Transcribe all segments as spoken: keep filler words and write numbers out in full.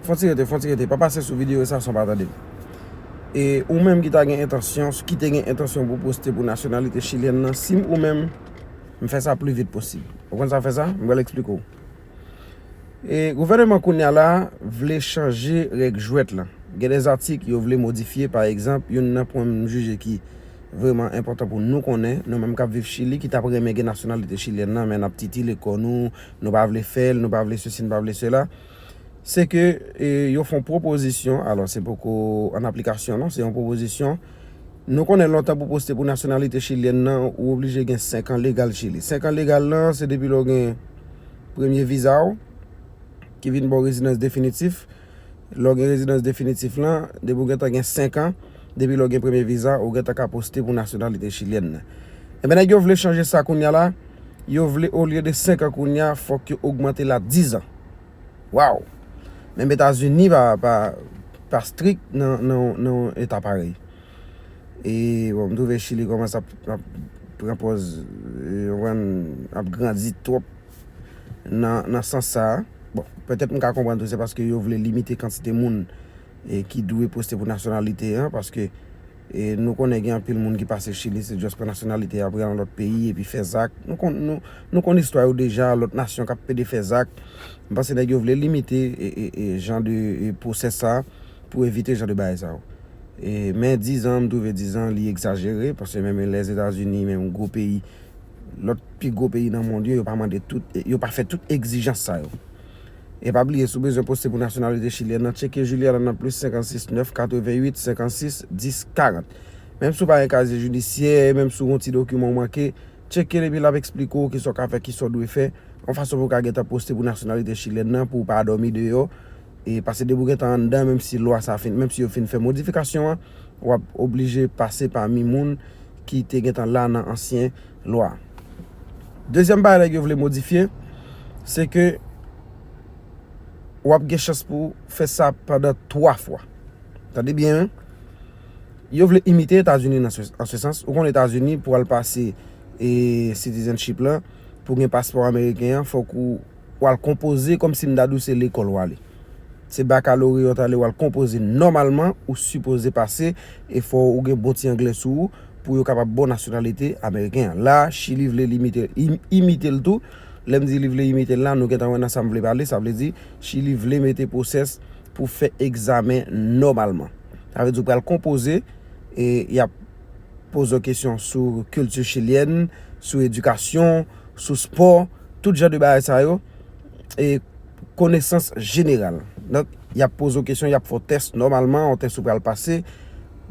Fon ti rete, fon ti rete, pa pase sou videyo sa san w pa tande m. E ou menm ki ta gen entansyon, ki te gen entansyon pou poste pou nasyonalite chilyèn nan, si m ou menm, m fè sa pli vit posib. Ou konn sa fè sa? M pral eksplike w. E gouvènman kounye a la vle chanje règ jwèt lan. Gen de zatik yo vle modifye, pa egzanp, youn nan pwen m jije ki vrèman enpòtan pou nou konnen, nou menm k ap viv Chili, ki t ap renmen gen nasyonalite chilyèn nan, men n ap titile kò nou, nou pa vle fè l, nou pa vle sesi, nou pa vle sela. Se ke e, yo fè yon pwopozisyon, alò se poko an aplikasyon non, se yon pwopozisyon. Nou konnen lontan pou poste pou nasyonalite chilyèn nan, ou oblije gen senk an legal Chili. Senk an legal lan, se depi lè w gen premye viza w, ki vin ba w rezidans definitif. Lè w gen rezidans definitif lan, depi w gentan gen senk an, depi lè w gen premye viza, ou gentan ka poste pou nasyonalite chilyèn nan. Ebyen, nèg yo vle chanje sa kounye a la, yo vle, olye de senk an kounye a, fòk yo ogmante l a diz an. Waw! Menm Etazini pa, pa, pa strik nan, nan, nan yon eta parèy. E, bon, m twouve Chili kòmanse ap, ap pran pòz, e, w konprann, ap grandi twòp nan, nan sans sa a. Bon, petèt m ka konprann tou, se paske yo vle limite kantite moun, e, ki dwe poste pou nasyonalite an, paske, e, nou konnen gen anpil moun ki pase Chili, se just pran nasyonalite a, pran nan lòt peyi, epi fè zak. Nou konn, nou, nou konn istwa yo deja, lòt nasyon k ap pede fè zak. M panse nèg yo vle limite, e, e, e, jan de, e, pwosès sa a, pou evite jan de bagay sa yo. E, men diz an, m twouve diz an, li egzajere, paske menm Lèzetazini, menm gwo peyi, lòt pi gwo peyi nan mond yo, yo pa mande tout, yo pa fè tout egzijans sa yo. E pa bliye, si w bezwen poste pou nasyonalite chilyèn nan, tcheke Juliana nan plis senkannsis nèf katrevennuit senkannsis dis karant. Menm si w pa gen kazye jidisyè, menm si w gen yon ti dokiman w manke, tcheke l epi l ap eksplike w kisa w ka fè, kisa w dwe fè, yon fason pou w ka gentan poste pou nasyonalite chilyèn nan, pou w pa dòmi deyò. E paske depi w gentan anndan, menm si lwa sa fin, menm si yo fin fè modifikasyon an, w ap oblije pase pami moun ki te gentan la nan ansyen lwa a. Dezyèm bagay nèg yo vle modifye, se ke w ap gen chans pou w fè sa pandan twa fwa. Tande byen, wi. Yo vle imite Etazini nan se, an se sans. Ou konn Etazini, pou w al pase, e, citizenship lan, pou w gen paspò ameriken an, fòk ou, ou al konpoze kòmsi m ta di w se lekòl w ale. Se bakaloreya w t ale, w al konpoze nòmalman, ou sipoze pase, e fò ou gen bon ti anglè sou ou, pou yo kapab ba w nasyonalite ameriken an. La, Chili vle limite, im-, imite l tou. Lè m di li vle imite l la, nou gentan wè nan sa m vle pale, sa vle di, Chili vle mete pwosès pou fè egzamen nòmalman. Sa vle di w pral konpoze, e y ap poze w kesyon sou kilti chilyèn, sou edikasyon, sou spò, tout jan de bagay sa yo, e konesans jeneral. Donk, y ap poze w kesyon, y ap fè w tès nòmalman, yon tès ou pral pase.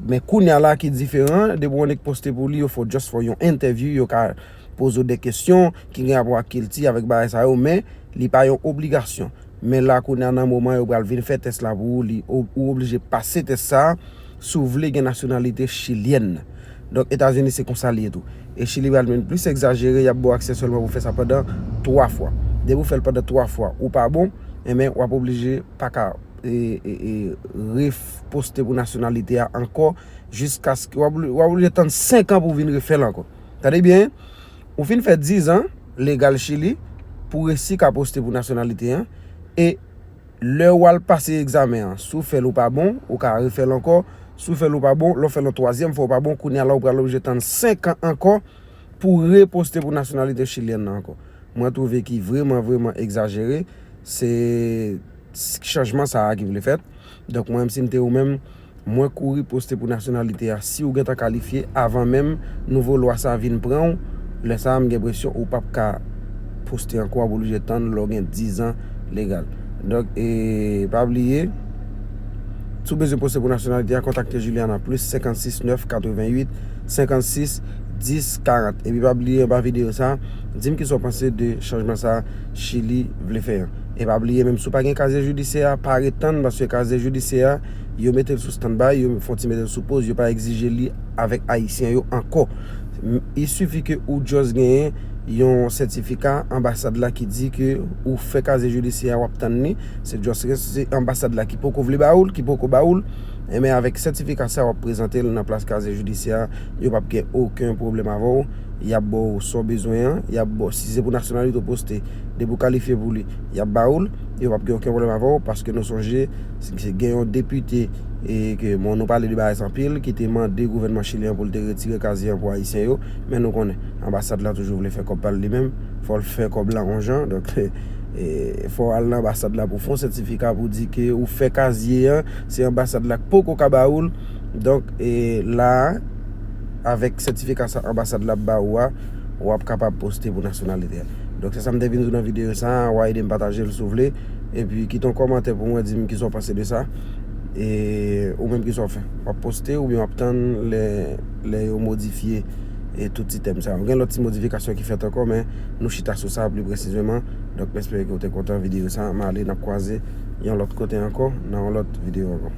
Men kounye a la ki diferan, depi w annik poste pou li, yo fè w just fè w yon entèvyou, yo ka poze w de kesyon ki gen rapò ak kilti, avèk bagay sa yo, men li pa yon obligasyon. Men la, kounye a, nan moman yo pral vin fè tès la pou ou, li, ou, ou oblije pase tès sa a si w vle gen nasyonalite chilyèn nan. Donk, Etazini se konsa li ye tou. E Chili pral vin plis egzajere, y ap ba w aksè sèlman pou w fè sa pandan twa fwa. Depi w fè l pandan twa fwa, ou pa bon, enben, w ap oblije pa ka, e, e, e, reposte pou nasyonalite a ankò, jiskaske w ap, w ap oblije tann senk an pou w vin refè l ankò. Tande byen, ou fin fè diz an legal Chili pou w resi ka poste pou nasyonalite an, e lè w al pase egzamen an, si w fè l ou pa bon, ou ka refè l ankò, si w fè l ou pa bon, lè w fè l yon twazyèm fwa ou pa bon, kounye a la ou pral oblije tann senk an ankò pou w reposte pou nasyonalite chilyèn nan ankò. Mwen twouve ki vrèman, vrèman egzajere, se chanjman sa a ki vle fèt. Donk, mwen menm, si m te ou menm, mwen kouri poste pou nasyonalite a. Si w gentan kalifye, avan menm nouvo lwa sa a vin pran w, lè sa a, m gen enpresyon ou p ap ka poste ankò, w ap oblije tann lè w gen diz an legal. Donk, e, pa bliye, si w bezwen poste pou nasyonalite a, kontakte Juliana plis senkannsis nèf katrevennuit senkannsis dis karant. Epi pa bliye anba videyo sa a, di m kisa w panse de chanjman sa a Chili vle fè an. E pa bliye, menm si w pa gen kazye jidisyè a, pa ret tann, paske kazye jidisyè a, yo mete l sou standby, yo fè yon ti mete l sou poz, yo pa egzije li avèk Ayisyen yo ankò. M, il suffit ke ou just genyen yon sètifika anbasad la ki di ke ou fè kazye jidisyè a, w ap tann li. Se just, se anbasad la ki poko vle ba ou l, ki poko ba ou l. Enben, avèk sètifika sa a, w ap prezante l nan plas kazye jidisyè a. Yo p ap gen okenn pwoblèm avè w. Y ap ba w sa w bezwen an. Y ap ba w, si se pou nasyonalite w poste, depi w kalifye pou li, y ap ba ou l. Yo p ap gen okenn pwoblèm avè w, paske nou sonje, se, se gen yon depite, e ke, bon, nou pale de bagay sa anpil, ki te mande gouvènman chilyen an pou l te retire kazye an pou Ayisyen yo, men nou konnen, anbasad la toujou vle fè kòb pa l li menm, fò l fè kòb la yon jan, donk, e, fò w al nan anbasad la pou fè yon sètifika pou di ke ou fè kazye an, se anbasad la k poko ka ba ou l, donk, e, la a, avèk sètifika sa anbasad la ap ba ou a, w ap kapab poste pou nasyonalite a. Donk, se sa m te vin di w nan videyo sa a, w a ede m pataje l si w vle, epi kite yon kòmantè pou mwen, di m kisa w panse de sa, e ou menm kisa w fè. W ap poste oubyen w ap tann lè, lè yo modifye, e tout ti tèm sa yo. Gen lòt ti modifikasyon ki fèt ankò, men nou chita sou sa pli presizeman. Donk, m espere ke w te kontan videyo sa a. M ale, n ap kwaze yon lòt kote ankò, nan yon lòt videyo ankò.